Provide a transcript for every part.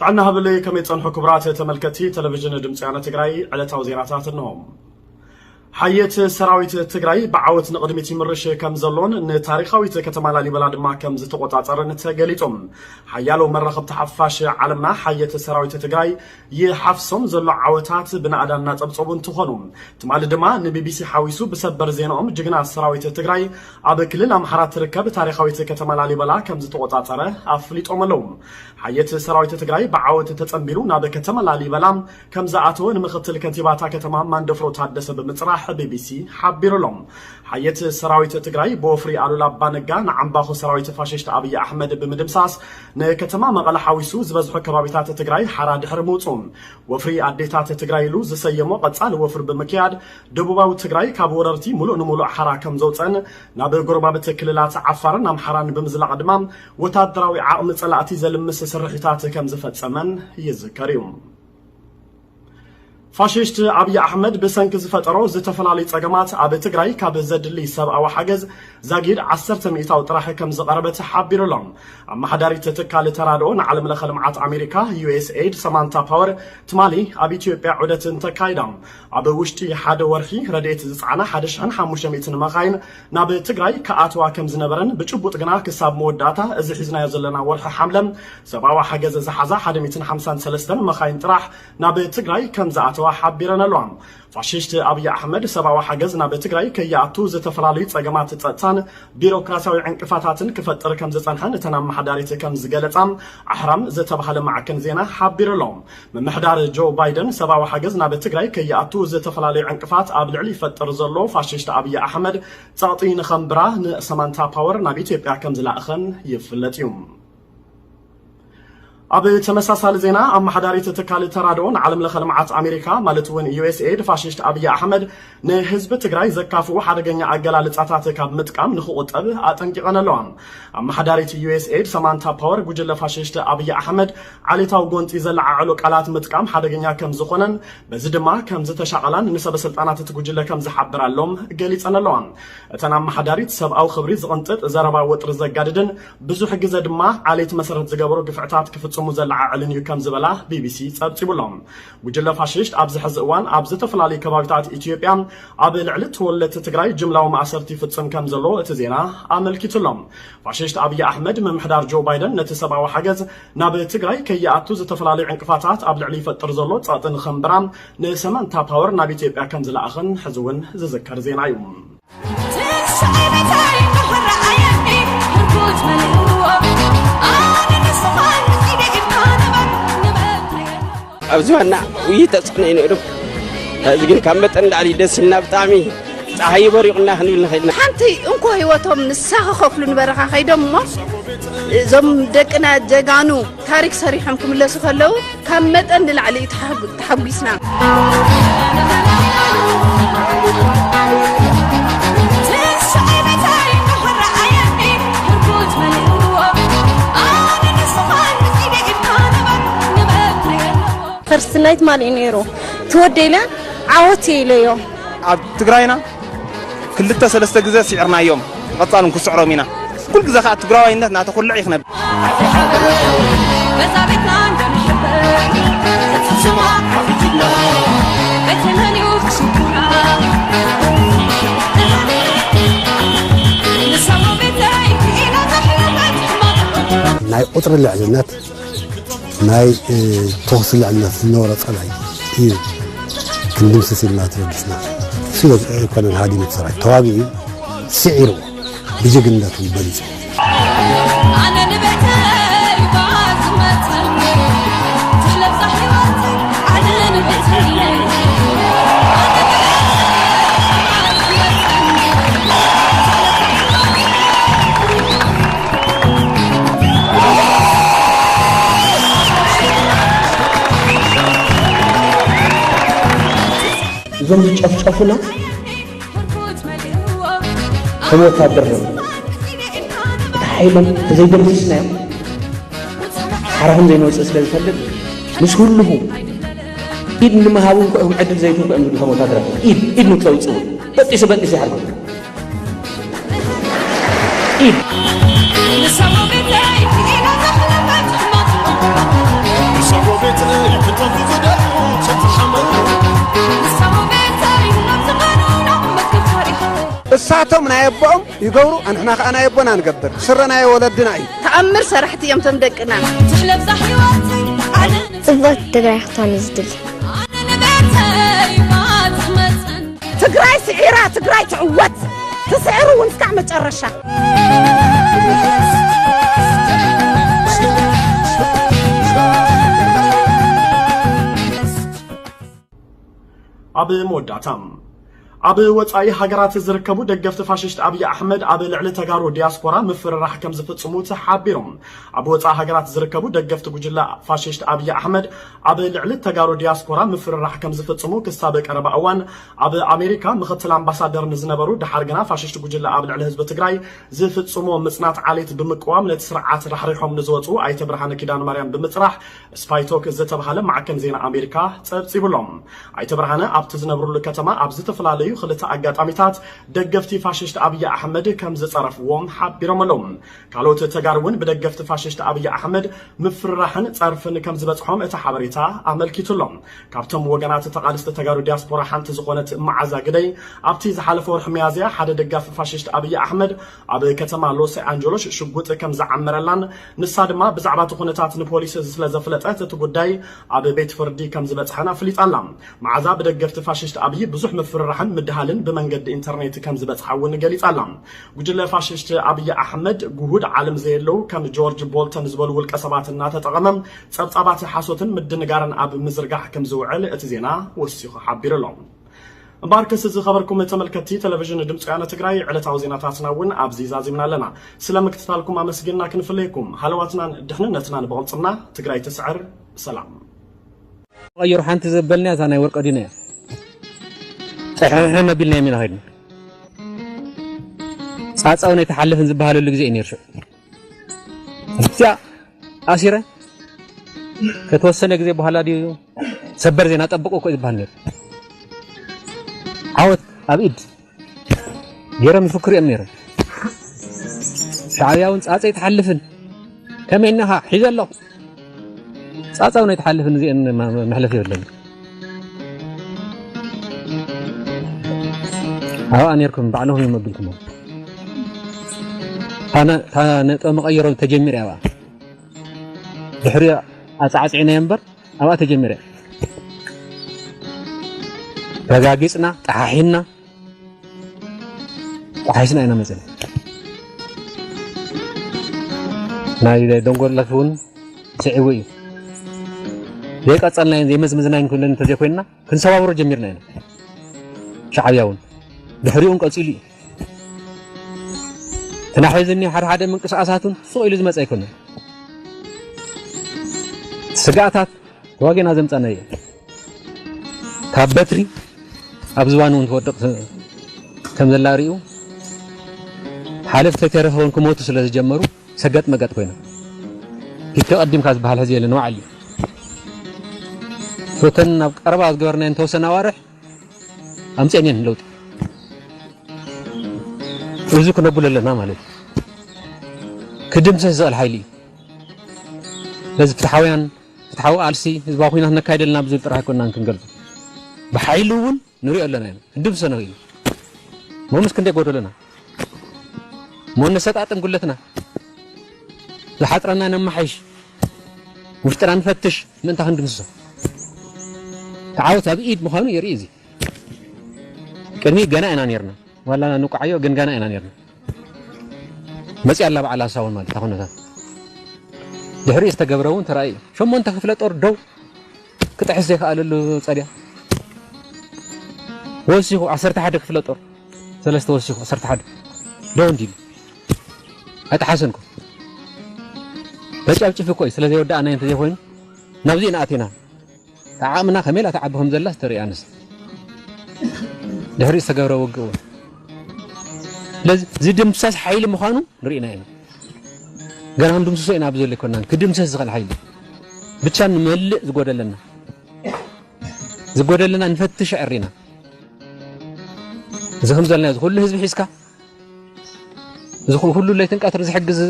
ጥዕና ሃብለይ፣ ከመይ ጸንሑ ክቡራት ተመልከትቲ ቴሌቪዥን ድምፂ ወያነ ትግራይ? ዕለታዊ ዜናታት እንሆ። ሓየት ሰራዊት ትግራይ ብዓወት ንቕድሚት ይምርሽ ከም ዘሎን ንታሪኻዊት ከተማ ላሊበላ ድማ ከም ዝተቖጻጸረን ተገሊጹ። ሓያሎ መራኸብቲ ሓፋሽ ዓለምና ሓየት ሰራዊት ትግራይ ይሓፍሶም ዘሎ ዓወታት ብናእዳ እናጸብጸቡ እንትኾኑ፣ ትማሊ ድማ ንቢቢሲ ሓዊሱ ብሰበር ዜናኦም ጅግና ሰራዊት ትግራይ ኣብ ክልል ኣምሓራ ትርከብ ታሪኻዊት ከተማ ላሊበላ ከም ዝተቖጻጸረ ኣፍሊጦም ኣለዉ። ሓየት ሰራዊት ትግራይ ብዓወት ተጸንቢሉ ናብ ከተማ ላሊበላ ከም ዝኣተወ ንምክትል ከንቲባ እታ ከተማ ማንደፍሮ ታደሰ ብምጽራሕ ቢቢሲ ሓቢሩ ኣሎ። ሓየት ሰራዊት ትግራይ ብወፍሪ ኣሉላ ኣባነጋ ንዓምባኹ ሰራዊት ፋሽስት ኣብይ ኣሕመድ ብምድምሳስ ንከተማ መቐለ ሓዊሱ ዝበዝሑ ከባቢታት ትግራይ ሓራ ድሕሪ ምውፅኡ፣ ወፍሪ ኣዴታት ትግራይ ኢሉ ዝሰየሞ ቀጻሊ ወፍሪ ብምክያድ ደቡባዊ ትግራይ ካብ ወረርቲ ሙሉእ ንሙሉእ ሓራ ከም ዘውፀን ናብ ጎረባብቲ ክልላት ዓፋርን ኣምሓራን ብምዝላቕ ድማ ወታደራዊ ዓቕሚ ጸላእቲ ዘልምስ ስርሒታት ከም ዝፈጸመን ይዝከር እዩ። ፋሽስት ኣብይ ኣሕመድ ብሰንኪ ዝፈጠሮ ዝተፈላለዩ ጸገማት ኣብ ትግራይ ካብ ዘድሊ ሰብኣዊ ሓገዝ ዛጊድ ዓሰርተ ሚእታዊ ጥራሕ ከም ዝቐረበ ተሓቢሩ ኣሎ። ኣመሓዳሪት ትካል ተራድኦ ንዓለም ለኸ ልምዓት ኣሜሪካ ዩ ኤስ ኤድ ሰማንታ ፓወር ትማሊ ኣብ ኢትዮጵያ ዑደት እንተካይዳ፣ ኣብ ውሽጢ ሓደ ወርሒ ረድኤት ዝጸዓና ሓደ ሽሕን ሓሙሽተ ሚእትን መኻይን ናብ ትግራይ ክኣትዋ ከም ዝነበረን ብጭቡጥ ግና ክሳብ መወዳእታ እዚ ሒዝናዮ ዘለና ወርሒ ሓምለ ሰብኣዊ ሓገዝ ዝሓዛ ሓደ ሚእትን ሓምሳን ሰለስተን መኻይን ጥራሕ ናብ ትግራይ ከም ዝኣተዋ ሓቢረን ኣለዋ። ፋሽስት ኣብይ ኣሕመድ ሰብኣዊ ሓገዝ ናብ ትግራይ ከይኣቱ ዝተፈላለዩ ጸገማት ጸጥታን ቢሮክራሲያዊ ዕንቅፋታትን ክፈጥር ከም ዝጸንሐን እተን ኣመሓዳሪት ከም ዝገለጻ ኣሕራም ዝተባህለ ማዕከን ዜና ሓቢሩ ኣሎ። ምምሕዳር ጆ ባይደን ሰብኣዊ ሓገዝ ናብ ትግራይ ከይኣቱ ዝተፈላለዩ ዕንቅፋት ኣብ ልዕሊ ይፈጥር ዘሎ ፋሽስት ኣብይ ኣሕመድ ጸቕጢ ንኸንብራ ንሰማንታ ፓወር ናብ ኢትዮጵያ ከም ዝለኣኸን ይፍለጥ እዩ። ኣብ ተመሳሳሊ ዜና፣ ኣመሓዳሪት ትካል ተራድኦ ንዓለም ለኸ ልምዓት ኣሜሪካ ማለት እውን ዩ ኤስ ኤድ ፋሽስት ኣብይ ኣሕመድ ንህዝቢ ትግራይ ዘካፍኡ ሓደገኛ ኣገላልጻታት ካብ ምጥቃም ንኽቑጠብ ኣጠንቂቐን ኣለዋ። ኣመሓዳሪት ዩ ኤስ ኤድ ሰማንታ ፓወር ጉጅለ ፋሽስት ኣብይ ኣሕመድ ዓሌታዊ ጎንፂ ዘለዓዕሉ ቃላት ምጥቃም ሓደገኛ ከም ዝኾነን በዚ ድማ ከም ዝተሻቐላን ንሰበ ስልጣናት እቲ ጉጅለ ከም ዝሓብራሎም ገሊጸን ኣለዋ። እተን ኣመሓዳሪት ሰብኣዊ ክብሪ ዝቕንጥጥ ዘረባ ወጥሪ ዘጋድድን ብዙሕ ግዘ ድማ ዓሌት መሰረት ዝገበሩ ግፍዕታት ክፍጽሙ ዘለዓዕልን እዩ ከም ዝበላ ቢቢሲ ጸብጺቡ ኣሎ። ጉጅለ ፋሽስት ኣብዚ ሕዚ እዋን ኣብ ዝተፈላለዩ ከባቢታት ኢትዮጵያ ኣብ ልዕሊ ተወለድቲ ትግራይ ጅምላዊ ማእሰርቲ ይፍጽም ከም ዘሎ እቲ ዜና ኣመልኪቱ ኣሎ። ፋሽስት ኣብይ ኣሕመድ ምምሕዳር ጆ ባይደን ነቲ ሰብኣዊ ሓገዝ ናብ ትግራይ ከይኣቱ ዝተፈላለዩ ዕንቅፋታት ኣብ ልዕሊ ይፈጥር ዘሎ ጸቕጢ ንኸንብራ ንሰማንታ ፓወር ናብ ኢትዮጵያ ከም ዝለኣኸን ሕዚ እውን ዝዝከር ዜና እዩ። ኣብዚ ዋና ውይ ተጽዕኖ እዩ ነይሩ። እዚ ግን ካብ መጠን ላዕሊ ደስ ኢልና ብጣዕሚ ጸሓይ በሪቑና ክንብል ንኽእል ኢና። ሓንቲ እንኮ ህይወቶም ንሳ ክኸፍሉ ንበረኻ ከይዶም እሞ እዞም ደቅና ጀጋኑ ታሪክ ሰሪሖም ክምለሱ ከለዉ ካብ መጠን ንላዕሊ እዩ ተሓጉ-፣ ተሓጒስና። ፈርስት ናይት ማን እዩ ነይሩ? ትወደ ኢለ ዓወት እየ ኢለዮ። ኣብ ትግራይና ክልተ ሰለስተ ግዜ ስዒርናዮም፣ ቀጻል እውን ክስዕሮም ኢና። ኩሉ ግዜ ከዓ ትግራዋይነት እናተኹልዕ እዩ ክነብር። ናይ ቁፅሪ ልዕልነት፣ ናይ፣ እ፣ ተኹሲ ልዕልነት ዝነበሮ ጸላኢ እዩ ክንድምስስ ኢልና ተበጊስና። እሱ ኣይኮነን ሃዲሙ እቲ ሰራዊት፣ ተዋጊኡ፣ ስዒሩ፣ ብጅግንነቱ በሊጹ። እዞም ዝጨፍጨፉና ከም ወታደር ነው። እቲ ሓይሎም ተዘይደምሲስናዮም ሓራኹም ዘይንወፅእ ስለ ዝፈልጥ ምስ ህልኹ ኢድ ንምሃቡ እንኳ እዮም ዕድል ዘይትህቡ እዮም ዝብሉ ከም ወታደራት። ኢድ፣ ኢድ ንክተውፅኡ በጢሱ በጢሱ ይሓርኩም። ኢድ። እሳቶም ናይ ኣቦኦም ይገብሩ፣ ኣንሕና ከኣ ናይ ኣቦና ንገብር። ስረ ናይ ወለድና እዩ። ተኣምር ሰራሕቲ እዮም እቶም ደቅና። ጽብቕቲ ትግራይ ክትኮን እዩ ዝድሊ። ትግራይ ስዒራ፣ ትግራይ ትዕወት። ትስዕር እውን እስካዕ መጨረሻ። ኣብ መወዳእታ፣ ኣብ ወጻኢ ሃገራት ዝርከቡ ደገፍቲ ፋሽስት ኣብይ ኣሕመድ ኣብ ልዕሊ ተጋሩ ዲያስፖራ ምፍርራሕ ከም ዝፍጽሙ ተሓቢሮም። ኣብ ወጻኢ ሃገራት ዝርከቡ ደገፍቲ ጉጅለ ፋሽስት ኣብይ ኣሕመድ ኣብ ልዕሊ ተጋሩ ዲያስፖራ ምፍርራሕ ከም ዝፍጽሙ ክሳብ ቀረባ እዋን ኣብ ኣሜሪካ ምኽትል ኣምባሳደር ንዝነበሩ፣ ድሓር ግና ፋሽስት ጉጅለ ኣብ ልዕሊ ህዝቢ ትግራይ ዝፍጽሞ ምጽናት ዓሌት ብምቅዋም ነቲ ስርዓት ራሕሪሖም ንዝወጹ ኣይተ ብርሃነ ኪዳነ ማርያም ብምጽራሕ፣ ስፓይቶክ ዝተባህለ ማዕከን ዜና ኣሜሪካ ጸብጺቡሎም። ኣይተ ብርሃነ ኣብቲ ዝነብሩሉ ከተማ ኣብ ዝተፈላለዩ ክልተ ኣጋጣሚታት ደገፍቲ ፋሽስት ኣብይ ኣሕመድ ከም ዝጸረፍዎም ሓቢሮም ኣለዉ። ካልኦት ተጋሩ እውን ብደገፍቲ ፋሽስት ኣብይ ኣሕመድ ምፍርራሕን ጸርፍን ከም ዝበጽሖም እቲ ሓበሬታ ኣመልኪቱ ኣሎ። ካብቶም ወገናት ተቓለስቲ ተጋሩ ዲያስፖራ ሓንቲ ዝኾነት መዓዛ ግደይ፣ ኣብቲ ዝሓለፈ ወርሒ ሚያዝያ ሓደ ደጋፊ ፋሽስት ኣብይ ኣሕመድ ኣብ ከተማ ሎስ ኣንጀሎስ ሽጉጥ ከም ዝዓመረላን ንሳ ድማ ብዛዕባ እቲ ኩነታት ንፖሊስ ስለ ዘፍለጠት እቲ ጉዳይ ኣብ ቤት ፍርዲ ከም ዝበጽሐን ኣፍሊጣ ኣላ። መዓዛ ብደገፍቲ ፋሽስት ኣብይ ብዙሕ ምፍርራሕን ምድሃልን ብመንገዲ ኢንተርኔት ከም ዝበጽሓ እውን ገሊጻ ኣላ። ጉጅለ ፋሽስት ኣብይ ኣሕመድ ግሁድ ዓለም ዘየለው ከም ጆርጅ ቦልተን ዝበሉ ውልቀ ሰባት እናተጠቐመ ጸብጻባት ሓሶትን ምድንጋርን ኣብ ምዝርጋሕ ከም ዝውዕል እቲ ዜና ወሲኹ ሓቢሩ ኣሎ። እምበኣርከስ ዝኸበርኩም ተመልከትቲ ቴሌቪዥን ድምፂ ወያነ ትግራይ፣ ዕለታዊ ዜናታትና እውን ኣብዚ ዛዚምና ኣለና። ስለ ምክትታልኩም ኣመስጊንና ክንፍለየኩም። ሃለዋትናን ድሕንነትናን ብቕልፅምና። ትግራይ ትስዕር። ሰላም። ቀይሩ ሓንቲ ዘበልና እዛ ናይ ወርቀ ዲና እያ። ጥሕሕን ኣቢልና ኢና ከይድና። ጻጻው ናይ ተሓልፍን ዝበሃለሉ ግዜ እዩ ነይሩ ሽዑ። እዚኣ ኣሲረ ከተወሰነ ግዜ በኋላ ድዩ ሰበር ዜና ጠብቁ እኮ ዝበሃል ነይሩ። ዓወት ኣብ ኢድ ገይሮም ይፍክሩ እዮም ነይሮም። ሻዕብያ እውን ጻጸ ኣይትሓልፍን፣ ከመይ ኢልናኻ ሒዘ ኣለኹ። ጻጻ እውን ኣይትሓልፍን፣ እዚአን መ-፣ መ-፣ መሕለፊ የብለን። ኣብኣ ነይርኩም ባዕልኹም እዮም ኣቢልኩሞ። እታ ነ-፣ እታ ነጥበ መቐየሮ ተጀሚራ እያ ኣብኣ። ድሕሪኡ ኣጻዕጺዕናዮ እምበር ኣብኣ ተጀሚራ እያ። ረጋጊጽና፣ ጠሓሒንና፣ ጠሓሒስና ኢና መጺና። ናይ ደንጎላ እውን ስዒቡ እዩ። ዘይቀጸልናዮን ዘይመዝመዝናዮን ኩለን እንተዘይኮይንና፣ ክንሰባብሮ ጀሚርና ኢና። ሻዕብያ እውን ድሕሪኡ እውን ቀጺሉ እዩ። እቲ ናሕዚ እኒኦ ሓደ ሓደ ምንቅስቃሳት እውን ስቕ ኢሉ ዝመጸ ኣይኮነን። ስግኣታት ተዋጊእና ዘምጻናዮ እዩ። ካብ በትሪ ኣብ ዝባን እውን ትወድቕ ከም ዘላ ርእዩ፣ ሓለፍቲ ተይተረፈ እውን ክሞቱ ስለ ዝጀመሩ ሰገጥ መገጥ ኮይና። ኪቲ ቀዲምካ ዝበሃል ሕዚ የለን፣ ንባዕሉ እዩ። እተን ኣብ ቀረባ ዝገበርናየን ተወሰነ ኣዋርሕ ኣምጺአን እየን ለውጢ። እዚ ክነብሎ ኣለና ማለት እዩ። ክድምሰስ ዝኽእል ሓይሊ እዩ። ስለዚ ፍትሓውያን፣ ፍትሓዊ ቃልሲ፣ ህዝባዊ ኲናት ነካይድ ኣለና ብዝብል ጥራሕ ኣይኮንናን ክንገልጾ። ብሓይሊ እውን ንሪኦ ኣለና ኢና። ክንድምስሶ ንኽእል ኢና። እሞ ምስ ክንደይ ጎደሎና? እሞ ነሰጣጥም ጉለትና። ዝሓፅረና ነማሓይሽ። ውሽጥና ንፈትሽ ምእንታ ክንድምስሶ። እቲ ዓወት ኣብ ኢድ ምዃኑ የርኢ እዚ። ቅድሚት ገና ኢና ነይርና። ዋላ ንቋዓዮ ግን ገና ኢና ነይርና። መፂኣ ኣላ በዓል ኣሳውን ማለት እታ ኩነታት። ድሕሪኡ ዝተገብረ እውን ተራእዩ እዩ። ሸሞንተ ክፍለ ጦር ደው ክጥሕስ ዘይከኣለሉ ፀድያ። ወሲኹ ዓሰርተ ሓደ ክፍለ ጦር፣ ሰለስተ ወሲኹ ዓሰርተ ሓደ ደው እንዲሉ። ኣይጠሓሰን እኮ። ተጨፍጭፊ እኮ እዩ። ስለ ዘይወዳእናዮ እንተዘይኮይኑ ናብዚ ኢና ኣቲና። ዓቕምና ከመይ ኢላ ትዓቢ ከም ዘላ ተርኢ ኣነስ። ድሕሪኡ ዝተገብረ ውግእ እውን። ስለዚ ዝድምሰስ ሓይሊ ምዃኑ ንርኢና ኢና። ገና ክንድምስሶ ኢና ኣብዚ ዘሎ ኣይኮናን። ክድምሰስ ዝኽእል ሓይሊ። ብቻ ንመልእ ዝጎደለና። ዝጎደለና ንፈትሽ ዕሪና። እዚ ከም ዘለና እዚ ኩሉ ህዝቢ ሒዝካ፣ እዚ ኩ-፣ ኩሉ ለይትን ቀትሪ ዝሕግዝ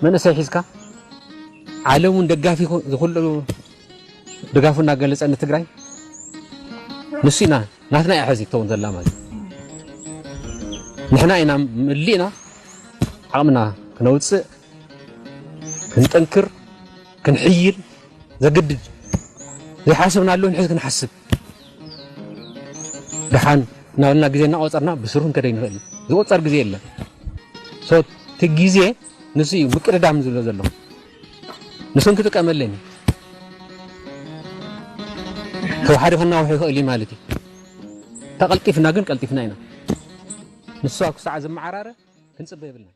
መንእሰይ ሒዝካ፣ ዓለም እውን ደጋፊ ይኹ-፣ እዚ ኩሉ ድጋፉ እናገለጸ ንትግራይ ንሱ ኢና ናትና እያ ሕዚ ትኸውን ዘላ ማለት እዩ። ንሕና ኢና መሊእና ዓቕምና ክነውፅእ፣ ክንጠንክር፣ ክንሕይል ዘግድድ። ዘይሓሰብናሉ ንሕዚ ክንሓስብ፣ ደሓን እናበልና ግዜ እናቆፀርና ብስሩ ክንከደይ ንኽእል እዩ። ዝቁፀር ግዜ የለን። So እቲ ግዜ ንሱ እዩ ምቅድዳም ዝብሎ ዘሎ። ንሱን ክጥቀመለን እዩ። ተዋሓደ ከናውሑ ይኽእል እዩ ማለት እዩ። ተቐልጢፍና ግን ቀልጢፍና ኢና። ንሱ ክሳዕ ዝመዓራረ ክንፅበ የብልና።